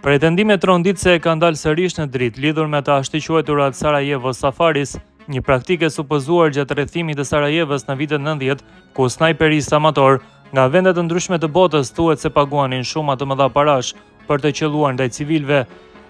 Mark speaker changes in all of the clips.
Speaker 1: Pretendime tronditëse kanë dalë sërish në dritë lidhur me të ashtuquajturat Sarajevo Safaris, një praktikë e supozuar gjatë rrethimit të Sarajevës në vitet 90, ku snajperistë amatorë nga vende të ndryshme të botës thuhet se paguanin shuma të mëdha parash për të qëlluar ndaj civilëve.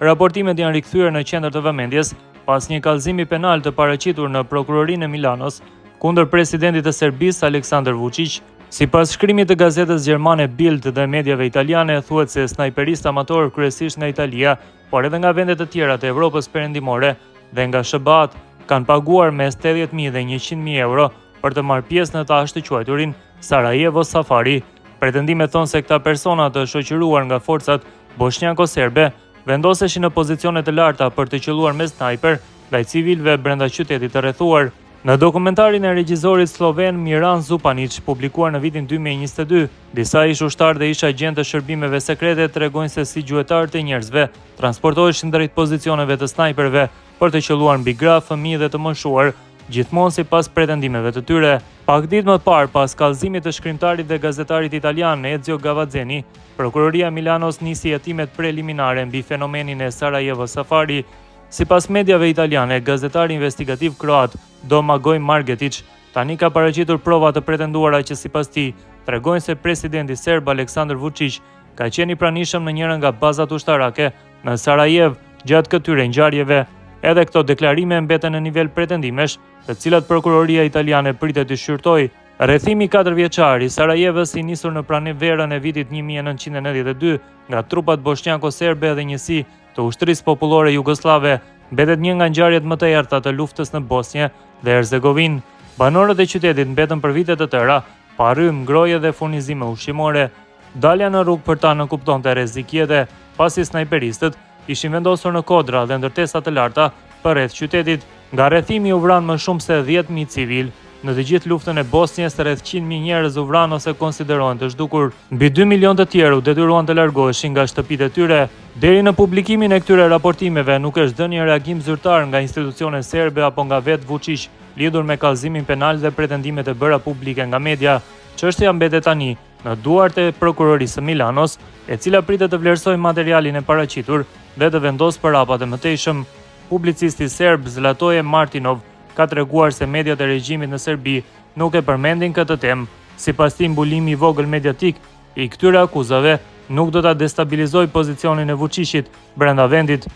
Speaker 1: Raportimet janë rikthyer në qendër të vëmendjes pas një kallëzimi penal të paraqitur në prokurorinë e Milanos kundër presidentit të Serbisë Aleksandar Vuçiq. Sipas shkrimit të gazetës gjermane Bild dhe mediave italiane, thuhet se snajperistë amatorë kryesisht nga Italia, por edhe nga vende të tjera të Evropës Perëndimore dhe nga SHBA-të, kanë paguar mes 80.000 dhe 100.000 euro për të marrë pjesë në të ashtuquajturin Sarajevo Safari. Pretendimet thonë se këta persona të shoqëruar nga forcat boshnjako-serbe vendoseshin në pozicione të larta për të qëlluar me snajper ndaj civilëve brenda qytetit të rrethuar. Në dokumentarin e regjisorit slloven Miran Zupanic, publikuar në vitin 2022, disa ish-ushtarë dhe ish-agjentë të shërbimeve sekrete tregojnë se si gjuetarët e njerëzve transportoheshin drejt pozicioneve të snajperëve për të qëlluar mbi gra, fëmijë dhe të moshuar, gjithmonë sipas pretendimeve të tyre. Pak ditë më parë, pas kallëzimit të shkrimtarit dhe gazetarit italian Ezio Gavazzeni, Prokuroria e Milanos nisi hetimet preliminare mbi fenomenin e Sarajevo Safari. Sipas mediave italiane, gazetari investigativ kroat Domagoj Margetić tani ka paraqitur prova të pretenduara që sipas tij tregojnë se presidenti serb Aleksandar Vuçiq ka qenë i pranishëm në njërën nga bazat ushtarake në Sarajevë gjatë këtyre ngjarjeve. Edhe këto deklarime mbeten në nivel pretendimesh, të cilat prokuroria italiane pritet t'i shqyrtojë. Rrethimi katërvjeçar i Sarajevës i nisur në pranverën e vitit 1992 nga trupat boshnjako-serbe dhe njësi të Ushtrisë Popullore Jugosllave mbetet një nga ngjarjet më të errëta të luftës në Bosnje dhe Hercegovinë. Banorët e qytetit mbetën për vite të tëra pa rrymë, ngrohje dhe furnizime ushqimore. Dalja në rrugë për ta nënkuptonte rrezik jete, pasi snajperistët ishin vendosur në kodra dhe ndërtesa të larta përreth qytetit. Nga rrethimi u vranë më shumë se 10.000 civilë. Në të gjithë luftën e Bosnjes, rreth 100.000 njerëz u vranë ose konsiderohen të zhdukur. Mbi 2 milionë të tjerë u detyruan të largoheshin nga shtëpitë e tyre. Deri në publikimin e këtyre raportimeve nuk është dhënë një reagim zyrtar nga institucionet serbe apo nga vetë Vuçiq lidhur me kallëzimin penal dhe pretendimet e bëra publike nga media. Çështja mbetet tani në duart e prokurorisë së Milanos, e cila pritet të vlerësojë materialin e paraqitur dhe të vendosë për hapat e mëtejshëm. Publicisti serb Zlatoje Martinov ka treguar se mediat e regjimit në Serbi nuk e përmendin këtë temë. Sipas tij, mbulimi i vogël mediatik i këtyre akuzave nuk do ta destabilizojë pozicionin e Vuçiqit brenda vendit.